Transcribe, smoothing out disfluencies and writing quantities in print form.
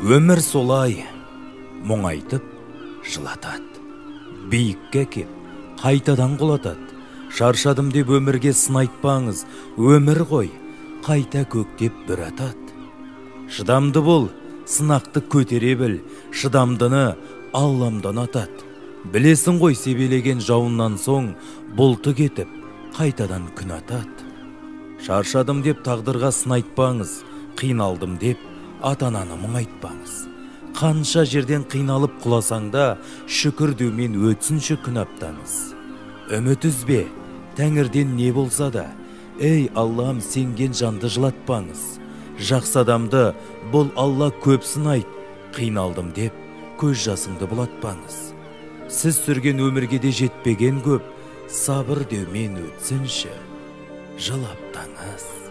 Өмір солай мұңайтып жылатады. Биікке кеп қайтадан құлатады. Шаршадым деп өмірге сын айтпаңыз, өмір ғой қайта көктеп бүр атады. Шыдамды бол, сынақты көтере біл, шыдамдыны Алламдан атады. Білесің ғой, себелеген жауыннан соң бұлты кетіп қайтадан күн атады. Шаршадым деп тағдырға сын айтпаңыз, қиналдым деп ата-ананы мұңайтпаңыз. Қанша жерден қиналып құласаң да, шүкір деумен өтсінші күн аптаңыз. Үміт үзбе, тәңірден не болса да, ей Аллам, сенген жанды жылатпаңыз. Жақсы адамды бұл Алла көп сынайды, қиналдым деп көз жасыңды бұлатпаңыз. Сіз сүрген өмірге де жетпеген көп, сабыр деумен өтсінші жыл аптаңыз.